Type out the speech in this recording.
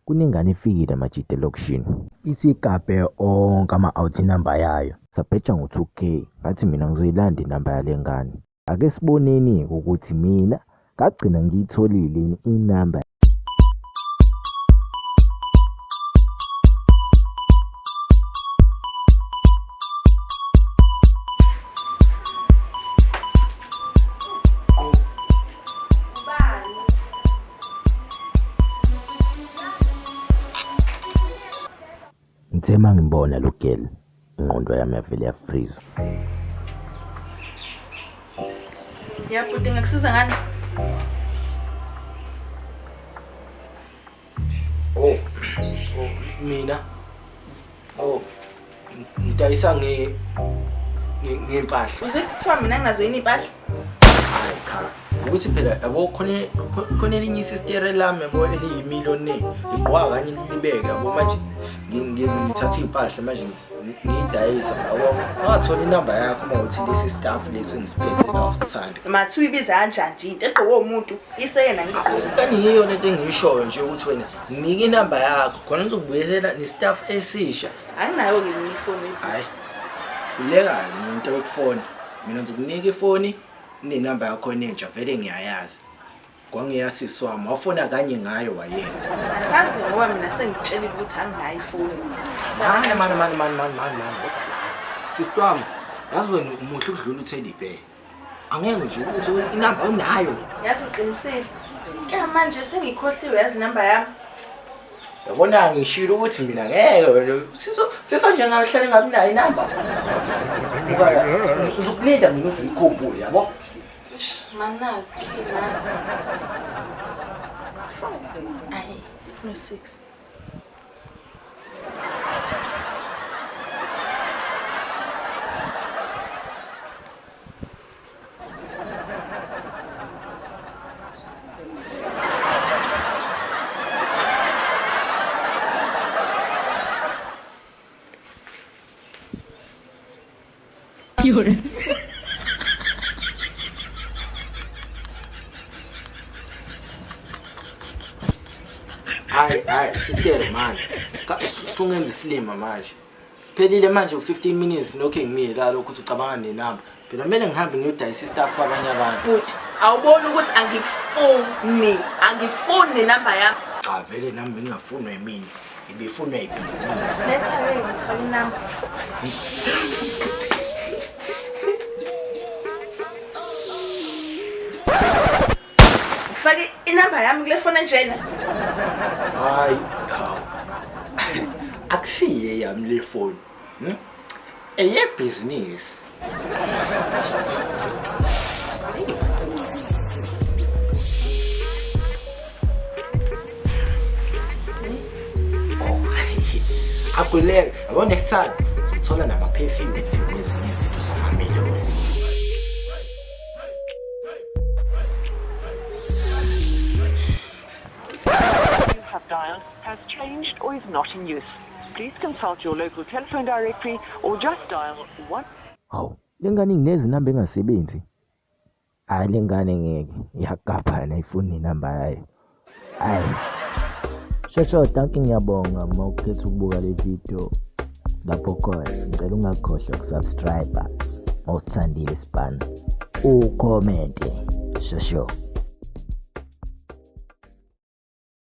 Kunengane efikile majita elokishini. Isigabhe onke ama-out inamba yayo. Sabheja ngo-2K ngathi mina ngizoyilanda inamba yale ngane. Ake siboneni-ke ukuthi mina ngagcina ngiyitholile yini inamba. Ngithe uma ngibona lo girl ingqondo yami yavele yafreeze. Ya bhuti ngakusiza ngani? Oh, oh mina oh ngidayisa nge ngempahla. Uze kuthiwa mina nginazo yini impahla? Hayi cha. Ukuthi phela yabo khona khona elinye isistere lami yabo eliyimillionaire ligqoka kanye libeke yabo manje ngithatha iy'mpahla manje ngiyidayisa yabo ungathola inamba yakho uma uthi lesi staff lesi ngisiphethe la usithanda. Mathi uyibiza kanjani nje into egqokwe umuntu iseyena ngigqoke. Kanti yiyo lento engiyishoyo nje ukuthi wena nginike inamba yakho khona ngizokubuyisela ne-staff esisha. Anginayo-ke mina ifoni. Hayi kuleka ngento yokufona. Mina ngizokunika ifoni inenamba yakho entsha vele ngiyayazi. Kwangeyasisi wami wafona kanye ngayo wayeka. Asazi ngoba mina sengikutshelile ukuthi anginayo ifoni. Mane mane mane mane mane mane mane. Sisi wami, yazi wena umuhle ukudlula uTeddy Bear. Angeke nje ukuthi inamba unayo. Yazi uqinisile. Ke manje sengikhohliwe yazi inamba yami. Yabona ngishilo ukuthi mina ngeke wena siso siso nje ngahlale ngabi nayo inamba. Buka la ngizokulinda mina uzuyikhumbule yabo. Ish manakhe man. 4 ayi no 6. 有人。 Hayi hayi sister man. Sungenza isilima manje. Phelile manje u-15 minutes lokhu engimile la lokhu uthi ucabanga nenamba. Phela kumele ngihambe ngiyodayisa istaff kwabanye abantu. Bhuti, awuboni ukuthi angikufuni, angifuni nenamba yami. Cha vele nami bengingafunwa yimina. Ibifunwa ibhizinisi. Letha-ke ngifake inamba. Ngifake inamba yami kule foni enjena. Hayi, hawu. Akusiye yami le phone. Hmm? Eyebhizinisi. Oh, akuleka. Yabo next time uzothola nama-perfume nezinye izinto zamamiliyoni. You have dialed has changed or is not in use. Please consult your local telephone directory or just dial 1. Hawu, le ngane inginezi namba engasebenzi. Hayi le ngane ngeke iyagabhana ayifuni inamba yayo. Hayi. Shosho, dankie ngiyabonga uma ukhetha ukubuka le video lapho khona. Ngicela ungakhohlwa ukusubscribe uma usithandile isibani. Ukhomente. Shosho.